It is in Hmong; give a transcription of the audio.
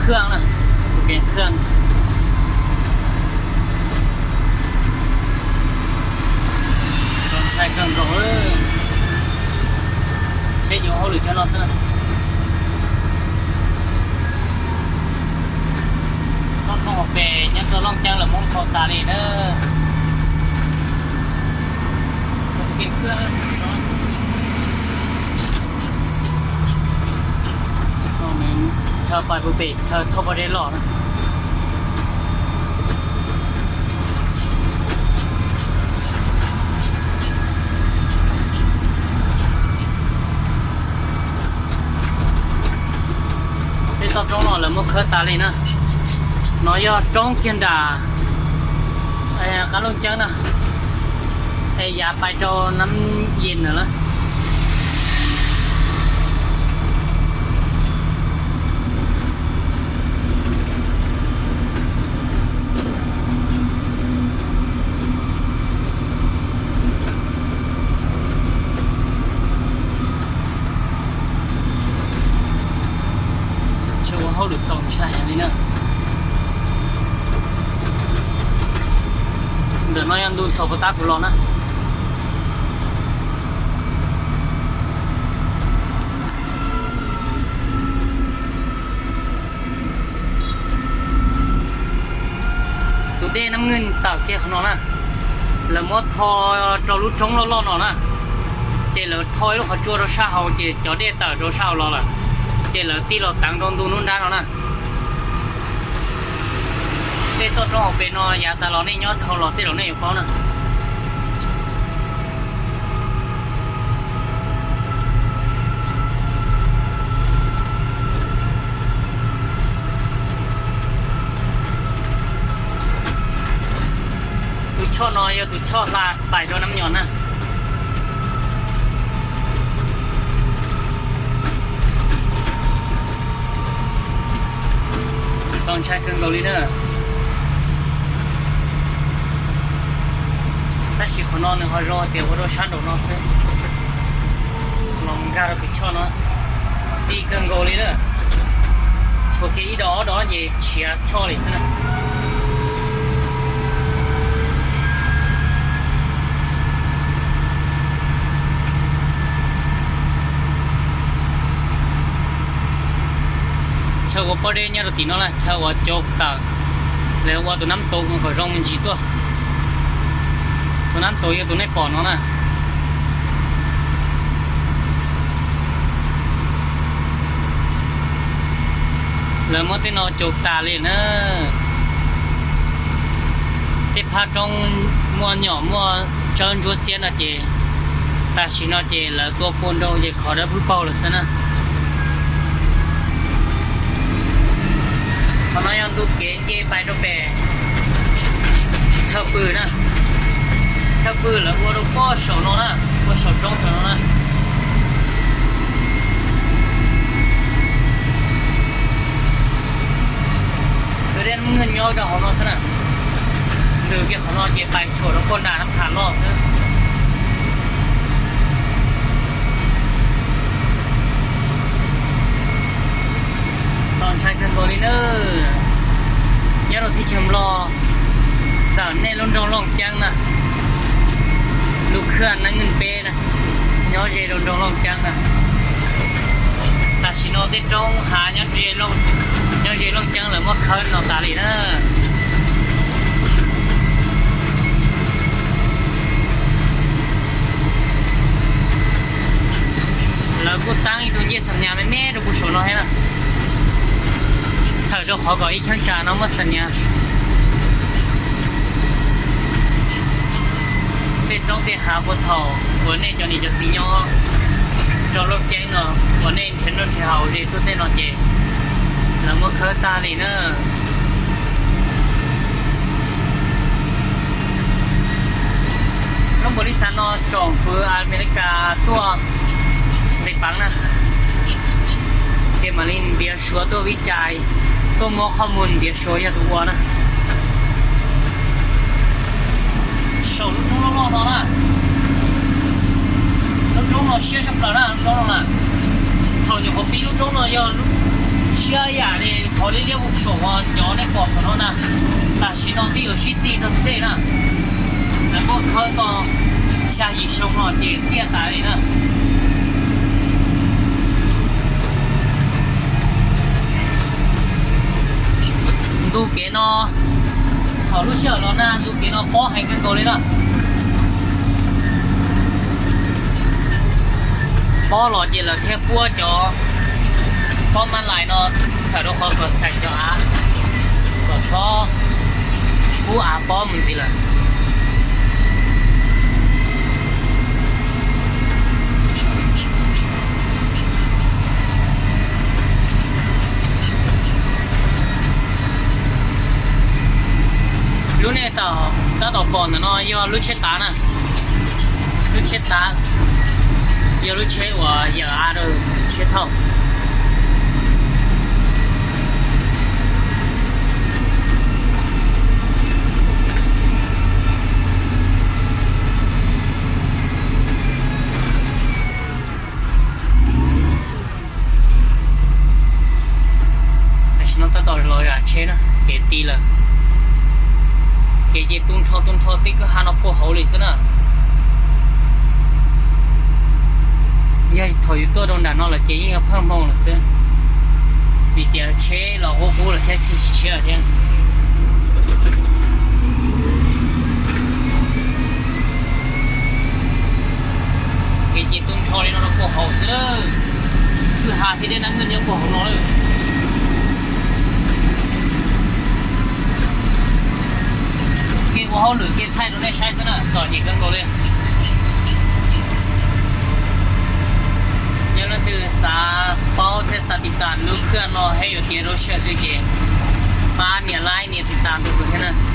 Khaj na, tus kev khaj. Txaus ntshai kawg nkaus, tsheb yuav hauj lwm cov no xwb na. Toj roob hauv pes nyob rau Looj Ceeb lawv muab kho tas li na. Chaw pais puag pem chaw thauj pob zeb los na. Tej toj roob no lawv muab khawb tas li na. No yog roob kiag nram qab Looj Ceeb na, es yav pais rau Nab Yees na. Tsheb ua hauj lwm txaus ntshai heev li na. Ntawm no yog ntu saum puas tab kuv los na. Tus dej Nab Yees tawm kiag qhov no na, lawv muab tho rau lub roob loj loj no na, ces lawv tho ib lub qhov tsua rau sab hauv ces cov dej tawm rau sab hauv los lawm, ces lawv tig los teev rau ntu nruab nrab no na. Tej toj roob hauv pes no yav tas los nej nyob dhau los tej zaum nej yuav paub na. Tus choj no yog tus choj hla pais rau Nab Nyos na. Txaus ntshai kawg nkaus li na. Tab sis qhov no nws ho zoo tias ua rau sab nraum no xwb. Los nkag rau tus choj no, ti kawg nkaus li na. Tshuav kiag ib dos ob dos ces tshiav choj li xwb na. Chaw ua pob zeb nyob rau tim no na, chaw uas cov tawm lawv ua tus nab tus kom zoo me ntsis tuaj. Tus nab tus yog tus nej pom no na. Lawv muab tej no cau tas li na. Tej phab roob muaj nyom muaj tsawb ntsuab xiab no ces tam sim no ces lawv tua pua nrau ces khov dawb paug lawm xwb na. Qhov no yog ntu kev nce pais rau pem chaw pw na. Chaw pw lawv ua rau pem saum no na, pem saum roob saum no na. Tus dej Nab Yees nyob rau hauv no xwb na. Ntws kiag qhov no ces pais tshuam rau pem nram Nab Pham Loj xwb. Txaus ntshai kawg nkaus li na. Nyob rau teb chaws Nplog, ntawm nej lub nroog Looj Ceeb na, lub khaj Nab Yees peb na, nyob ze rau nroog Looj Ceeb na. Tam sim no tej roob hav nyob ze Looj Ceeb lawv muab khawb no tas li na. Lawv kuj taab ib tug ncej xam nyas me me rau puag saum no thiab na, txhawm rau qhov kom ib cheeb tsam no muaj xam nyas. Tej roob tej hav puag thaum uas nej cov niam cov txiv nyob rau Looj Ceeb no, uas nej nrhiav noj nrhiav haus ze tuaj tej no ces lawv muab khawb tag li na. Lub npaum li xav no tsoom fwv Amelikas tuaj nqis peev na, ces mam li ntiav suav tuaj vij cais, tuaj muab qhov mus ntiav suav yog tus ua na. Saum lub roob loj loj no na, lub roob no siab tshaj plaws na, lub roob no na. Thaum nyuam qhuav pib lub roob no yog lub Siab yam li qhov liab liab hu saum uas cov nej pom saum no na, tam sim no twb yuav sib txig rau tej na. Lawv muaj khawb tau xya yim xyoo no ces tiaj tas li na. Ntu kev no, thaum lub sij hawm los na ntu kev no pob heev kawg nkaus li na. Pob los ces lawv thiaj puab cov pob mab lais no txhawm rau qhov kom txheem cov av, kom txhob pub av pob mus ntxiv lawm. Lub nej tab tom pom ntawm no yog lub tsheb tav na. Lub tsheb tav yog lub tsheb uas yawm av rau tsheb thauj. Tam sim no tab tom los zam tsheb na, kev ti lawm. Kev ces tu nrho tu nrho tib kwj ha no puag hauv li xwb na. Yog thaum yus tuaj rau nram no lawm ces yeej yog pheej hmoo lawm xwb, vim tias tsheb los qub qub lawm thiab, tsheb tsis tshiab lawm thiab. Kev ces tu nrho li no rau puag hauv xwb lawm, kwj ha thiab dej nab nwj nyob puag hauv no lawm. Kev ua hauj lwm kev thaij rau nej saib xwb na, txom nyem kawg nkaus li. Yog leej twg xav paub thiab xav tiv tas lub khwj no thiab yuav tiav rau sij hawm twg ces pab nias like nias tiv tas rau kuv thiab na.